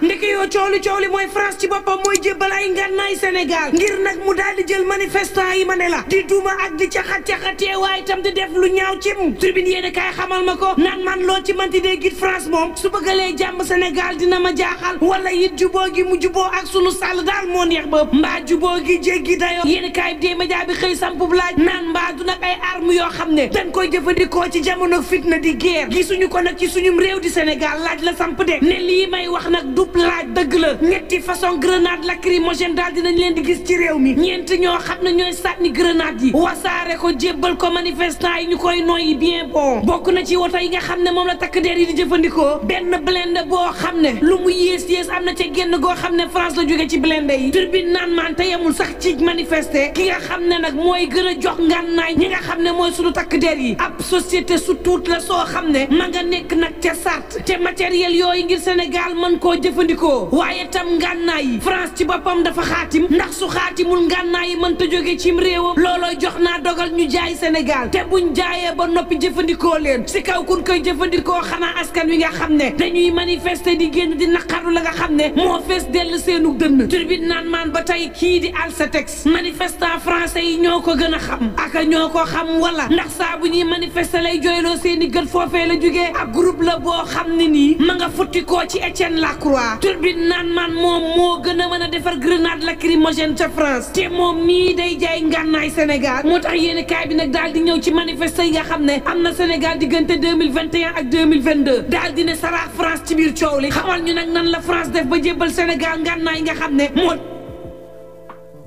ndeke yoo coow li mooy France ci boppam mooy jébbal ay ngànnaay Sénégal ngir nag mu daal di jël manifestant yi ma ne la di duma ak di caxat-caxatee waaye tam di def lu ñaaw ci mu tribune yéene kaay xamal ma ko naan man loo ci manti dee git France moom su bëggalee jàmm Sénégal dina ma jaaxal wala it juboo gi mu juboo ak sunu sàll daal moo neex ba mbaa juboo gi jéggi dayoo yéene kaay bi dee média bi xëy sampub laaj naan mbaa du nag ay arme yoo xam ne dañ koy jëfandikoo ci jamono fitna di guerre gisuñu ko nag ci suñum réew di Sénégal laaj la samp de ne lii may wax nag dub laaj dëgg la ñetti façon grenade lacrymogène daal dinañ leen di gis ci réew mi ñeent ñoo xam ne ñooy sànni grenade yi wasaare ko jébbal ko manifestant yi ñu koy noyyi bien bon bokk na ci woto yi nga xam ne moom la takk der yi di jëfandikoo benn blindé boo xam ne lu mu yées am na ca génn goo xam ne France la jóge ci blindé yi turbine naan maan te yemul sax ci manifester ki nga xam ne nag mooy gën a jox ngànnaay ñi nga xam ne mooy sunu takk der yi ab société su tuut la soo xam ne ma nga nekk nag ca sart te matériel yooyu ngir Sénégal mën koo jëfandikoo waaye tam ngànnaay yi France ci boppam dafa xaatim ndax su xaatimul ngànnaay yi mën ta jóge cim réewam loolooy jox naa dogal ñu jaay Sénégal te buñ jaayee ba noppi jëfandikoo leen si kaw kun koy jëfandikoo xanaa askan wi nga xam ne dañuy manifester di génn di naqaru la nga xam ne moo fees dell seenu dënn turbine naan maan ba tey kii di Alsatex manifestant français yi ñoo ko gën a xam aka ñoo ko xam wala ndax saa bu ñuy manifester lay jooyloo seeni gët foofee la jógee ak groupe la boo xam ne nii ma nga futtikoo ci Étienne Lacroix turbine naan maan moom moo gën a mën a defar grenade lacrymogène ca France te moom mii day jaay ngànnaay Sénégal moo tax yéeni kaay bi nag daal di ñëw ci manifester yi nga xam ne am na Sénégal diggante 2021 ak 2022 daal di ne saraax France ci biir coow li xamal ñu nag nan la France def ba jébbal Sénégal ngànnaay nga xam ne moo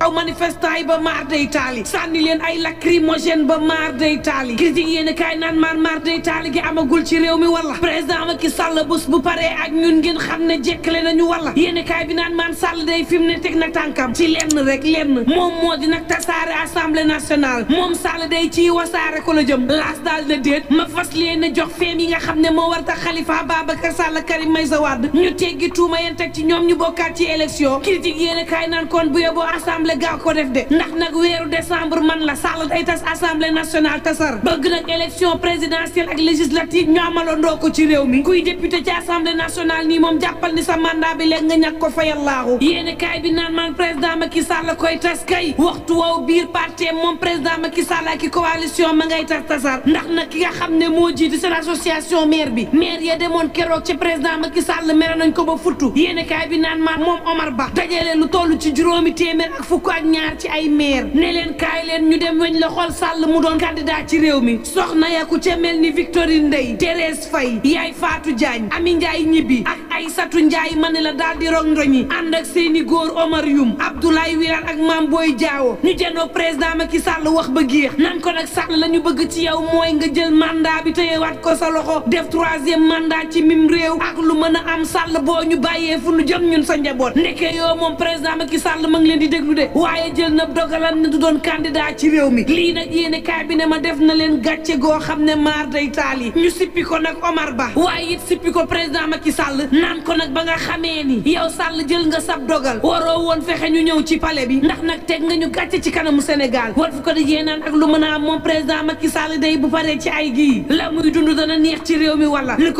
aw manifestant yi ba maar day taali sànni leen ay lacrymogène ba maar day taali critique yéen kaay naan maar day taali gi amagul ci réew mi wala président Macky Sall bés bu paree ak ñun ngeen xam ne jekkale nañu wala yéen kaay bi naan maan Sall day fi mu ne teg na tànkam ci lenn rek lenn moom moo di nag tasaare assemblée nationale moom Sall day ci wasaare ko la jëm laas daal na déet ma fas leen a jox feem yi nga xam ne moo war tax Khalifa Babacar Sall Karim Meïssa Wade ñu teggi tuuma yeen teg ci ñoom ñu bokkaat ci élection critique yéen kaay naan kon bu yóbboo assemblée gaaw ko def de ndax nag weeru décembre man la Sall day tas assemblée nationale tasar bëgg nag élection présidentielle ak législative ñu amalandoo ko ci réew mi kuy député ci assemblée nationale nii moom jàppal ni sa mandat bi léegi nga ñàkk ko fayallaahu yéene kaay bi naan man président Macky Sall koy tas kay waxtu wow biir parti moom président Macky Sall ak coalition ma ngay tas tasar ndax nag ki nga xam ne moo jiite seen association maire bi maire ya demoon keroog ci président Macky Sall mere nañ ko ba futtu yéene kaay bi naan man moom Omar Ba dajale lu toll ci juróomi téeméer ak fukk ak ñaar ci ay maire ne leen kaay leen ñu dem weñ la xool Sall mu doon candidat ci réew mi soxna ya ku ca mel ni Victorine Ndeye Thérèse Faye yaay Fatou Diagne Ami Ndiaye ñibbi ak Aïssatou Ndiaye ma ne la daal di rong ndoñi ànd ak seeni góor Omar Youm Abdoulaye Wilane ak Mame Boye Diao ñu jëndoo président Macky Sall wax ba géex nan ko nag Sall la ñu bëgg ci yow mooy nga jël mandat bi téyewaat ko sa loxo def 3e mandat ci mim réew ak lu mën a am Sall boo ñu bàyyee fu nu jëm ñun sa njaboot ndeke yoo moom président Macky Sall ma ngi leen di déglu de waaye jël na dogalam ne du doon candidat ci réew mi lii nag yéene kaay bi ne ma def na leen gàcce goo xam ne maar day taali ñu sippi ko nag Omar Ba waaye it sippi ko président Macky Sall naan ko nag ba nga xamee ni yow Sall jël nga sab dogal waroo woon fexe ñu ñëw ci palais bi ndax nag teg nga ñu gàcce ci kanamu Sénégal war fu ko di naan ak lu mën a am moom président Macky Sall day bu paree ci ay gii la muy dund dana neex ci réew mi wala le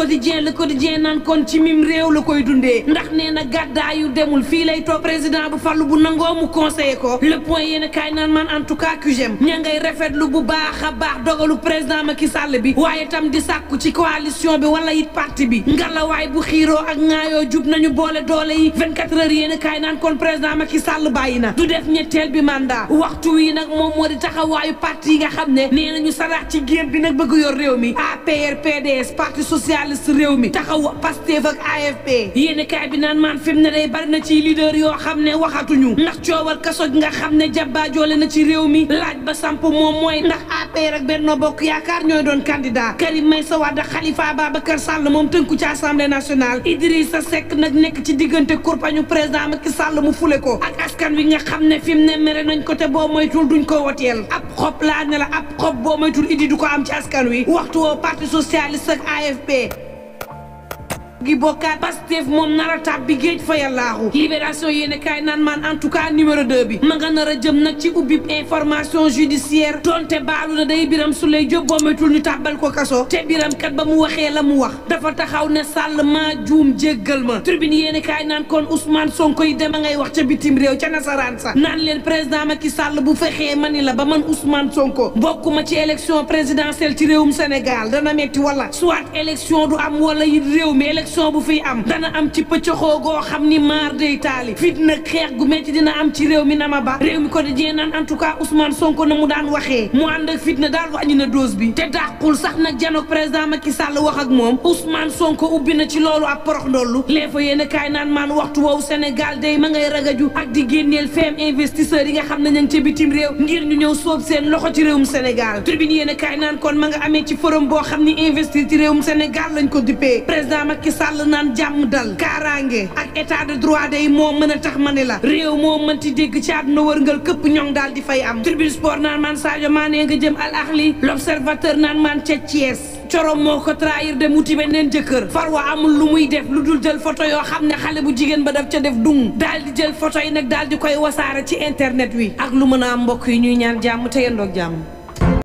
quotidien naan kon ci mim réew la koy dundee ndax nee na gàddaayu demul fii lay toog président bu fallu bu nangoo mu conseillé ko le point yéen a kaay naan man en tout cas que j'aime ña ngay rafetlu bu baax a baax dogalu président Macky Sall bi waaye tam di sàkku ci coalition bi wala it parti bi ngalawaay bu xiiroo ak ŋaayoo jub nañu boole doole yi 24 heures yéen a kaay naan kon président Macky Sall bàyyi na du def ñetteel bi mandat waxtu wi nag moom moo di taxawaayu parti yi nga xam ne nee nañu sarax ci géem bi nag bëgg yor réew mi APR PDS parti socialiste réew mi taxaw Pastef ak AFP yéen a kaay bi naan man fi mu ne day bari na ci leader yoo xam ne waxatuñu ndax coowal kaso nga xam ne jabaajoole na ci réew mi laaj ba samp moom mooy ndax APR ak Benno Bokk Yaakaar ñooy doon candidat Karim Meïssa Wade Khalifa Babacar Sall moom tënku ci assemblée nationale Idrissa Seck nag nekk ci diggante kurpañu président Macky Sall mu fule ko ak askan wi nga xam ne fi mu ne mere nañ ko te boo moytul duñ ko woteel ab xob laa ne la ab xob boo moytul idi du ko am ci askan wi waxtu woo parti socialiste ak AFP gi bokkaat Pastef moom nar a tàbbi géej fa yàllaaxu libération yéene kaay naan maan en tout cas numéro 2 bi ma nga nar a jëm nag ci ubbi information judiciaire donte baalu na day Birame Souleye Diop boometul ñu tàbbal ko kaso te Birame kat ba mu waxee la mu wax dafa taxaw ne Sall maa juum jéggal ma tribune yéene kaay naan kon Ousmane Sonko yi dema ngay wax ca bitim réew ca nasaraan sa naan leen président Macky Sall bu fexee mani la ba man Ousmane Sonko bokkuma ci élection présidentielle ci réewum Sénégal dana metti wala soit élection du am wala it réew mi élection bu fiy am dana am ci pëccëxoo goo xam ni maar day taali fit nag xeex gu metti dina am ci réew mi na ma ba réew mi ko dajee naan en tout cas Ousmane Sonko na mu daan waxee mu ànd ak fit na daal wàññi na dose bi te dàqul sax nag janoog président Macky Sall wax ak moom Ousmane Sonko ubbi na ci loolu ab porox ndollu lee fa yéen a kaay naan maan waxtu woowu Sénégal day ma ngay ragaju ak di génneel feem investisseurs yi nga xam ne ña ngi ca bitim réew ngir ñu ñëw soob seen loxo ci réewum Sénégal tribune yéen a kaay naan kon ma nga amee ci forum boo xam ni investir ci réewum Sénégal lañ ko duppee président Macky Sall naan jàmm dal kaaraange ak état de droit day moo mën a tax ma ne la réew moo mënti dégg ci àdduna wërngal këpp ñoŋ daal di fay am tribune sport naan maan Sadio Mané nga jëm Al Ahli l'observateur naan maan ca Thiès corom moo ko trahir de muti beneen jëkkër farwa amul lu muy def lu dul jël photo yoo xam ne xale bu jigéen ba daf ca def dung daal di jël photo yi nag daal di koy wasaare ci internet wi ak lu mën a am mbokk yi ñuy ñaan jàmm te yendoog jàmm